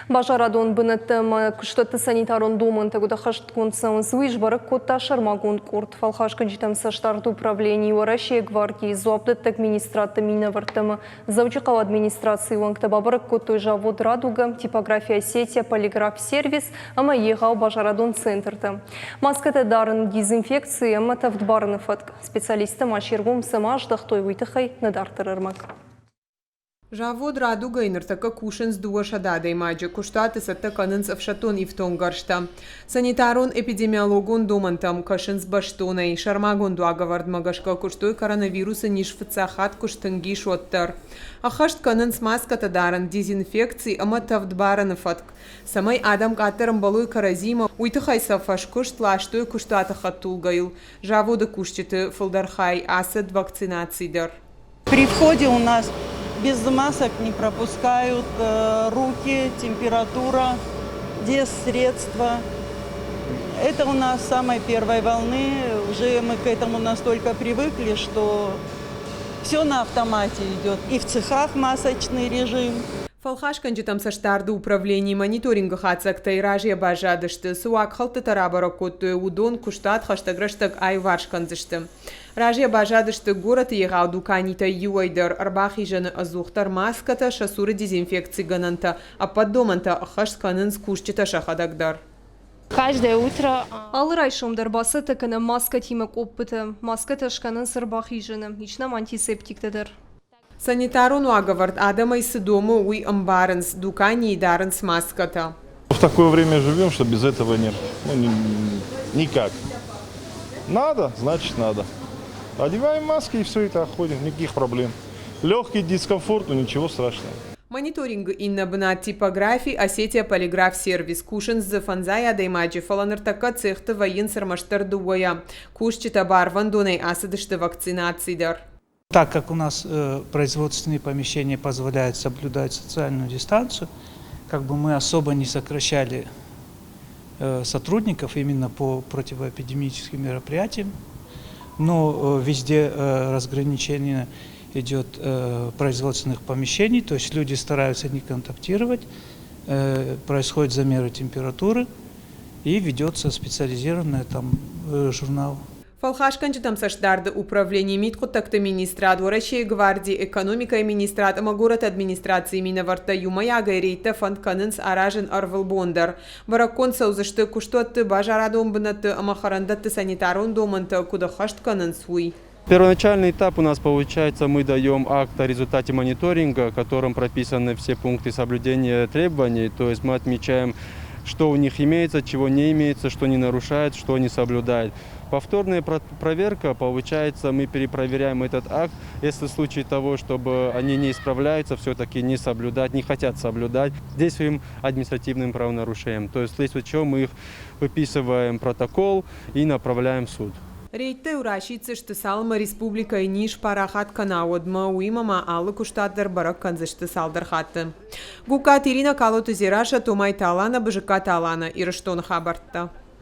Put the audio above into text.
Базарадон бынӕтты ӕмӕ куыстуӕтты санитарон домӕнтӕ куыд ӕххӕстгонд цӕуынц, уый сбӕрӕг кодта сӕрмагонд къорд. Фӕлхасгӕнджытӕм цӕстдарды управленийы Уӕрӕсейы гвардийы дзуапдӕттӕг министрадты минӕвӕрттӕ ӕмӕ Дзӕуджыхъӕуы администрацийы уӕнгтӕ бабӕрӕг кодтой завод «Радуга», типография «Осетия», «Полиграф-сервис» ӕмӕ егъау базарадон центртӕ. Маскӕтӕ дарын дезинфекци ӕмӕ тӕвдбарыны фӕтк. Специалисттӕ ма се ргом цӕмӕ аздӕхтой, уый тыххӕй нӕ дарддӕр ӕрмӕг. Завод «Радуга»-йы ныртӕккӕ кусынц 200 адӕймаджы, куыстуаты цӕттӕ кӕнынц ӕфсӕддон ифтонггӕрзтӕ. Санитарон-эпидемиологон домӕнтӕм кӕсынц бӕстонӕй. Сӕрмагонд уагӕвӕрдмӕ гӕсгӕ куыстой коронавирусы низ фыццаг хатт куы стынг ис, уӕддӕр. Ӕххӕст кӕнынц маскӕтӕ дарын, дезинфекци ӕмӕ тӕвдбарыны фӕтк. Цӕмӕй адӕм къаддӕр ӕмбӕлой кӕрӕдзимӕ, уый тыххӕй сӕ фӕскуыст ластой куыстуаты хӕдтулгӕйыл. Заводы кусджыты фылдӕр хай ацыд вакцинаци дӕр. При входе у нас без масок не пропускают руки, температура, средства. Это у нас с самой первой волны. Уже мы к этому настолько привыкли, что все на автомате идет. И в цехах масочный режим. Фӕлхасгӕнджытӕм цӕстдарды управленийы мониторингы хатдзӕгтӕй разыйӕ баззадысты, цы уагхӕлдтытӕ рабӕрӕг кодтой, уыдон куыстуат хӕстӕг рӕстӕг аиуварс кӕндзысты. Разыйӕ баззадысты горӕты егъау дуканитӕй иуӕй дӕр, ӕрбахизӕны ӕдзухдӕр маскӕтӕ, сӕ цуры дезинфекцигӕнӕнтӕ, ӕппӕт домӕнтӕ ӕххӕст кӕнынц кусджытӕ сӕхӕдӕг дӕр. Каждое утро Алы райсом дӕр бацӕттӕ кӕнӕм маскӕтимӕ къоппытӕ. Маскӕтӕ скӕнынц ӕрбахизӕны, ис нӕм антисептиктӕ дӕр. Санитарон уагӕвӕрд адӕмӕй цы домы, уый ӕмбарынц, дуканийы дарынц маскӕтӕ. В такое время живем, что без этого нет. Ну, никак. Надо, значит надо. Одеваем маски и все это ходим, никаких проблем. Легкий дискомфорт, но ничего страшного. Мониторингы иннӕ бынат типографи Осетия Полиграф-сервис. Кусынц дзы фӕндзай адӕймаджы, фӕлӕ ныртӕккӕ цехты вӕййынц ӕрмӕстдӕр дыууӕйӕ. Кусджытӕ барвӕндонӕй ацыдысты вакцинаци дӕр. Так как у нас производственные помещения позволяют соблюдать социальную дистанцию, как бы мы особо не сокращали сотрудников именно по противоэпидемическим мероприятиям, но везде разграничение идет производственных помещений, то есть люди стараются не контактировать, происходят замеры температуры и ведется специализированный там журнал. Фӕлхасгӕнджытӕм цӕстдарды управленийы мидхъуыддӕгты министрад, Уӕрӕсейы гвардийы экономикӕйы министрад ӕмӕ горӕты администрацийы минӕвӕрттӕ иумӕйагӕй рейдтӕ фӕнд кӕнынц аразын ӕрвылбон дӕр. Бӕрӕггонд цӕудзысты куыстуӕтты, базарадон бынӕтты ӕмӕ хӕрӕндӕтты санитарон домӕнтӕ куыд ӕххӕст кӕнынц, уый. Первоначальный этап у нас получается, мы даем акт о результате мониторинга, в котором прописаны все пункты соблюдения требований, то есть мы отмечаем, что у них имеется, чего не имеется, что не нарушает, что не соблюдает. Повторная проверка, получается, мы перепроверяем этот акт. Если в случае того, чтобы они не исправляются, все-таки не соблюдать, не хотят соблюдать, действуем административным правонарушением. То есть, в случае чего мы их выписываем протокол и направляем в суд. Рейдтӕ расиддзысты, цалынмӕ республикӕйы низ парахат кӕна, уӕдмӕ, уыимӕ ма алы куыстуат дӕр бӕрӕг кӕндзысты цалдӕр хатты. Гугкаты Иринӕ, Калоты Дзерассӕ, Томайты Алана, Бызыккаты Алана, Ирыстоны хабӕрттӕ.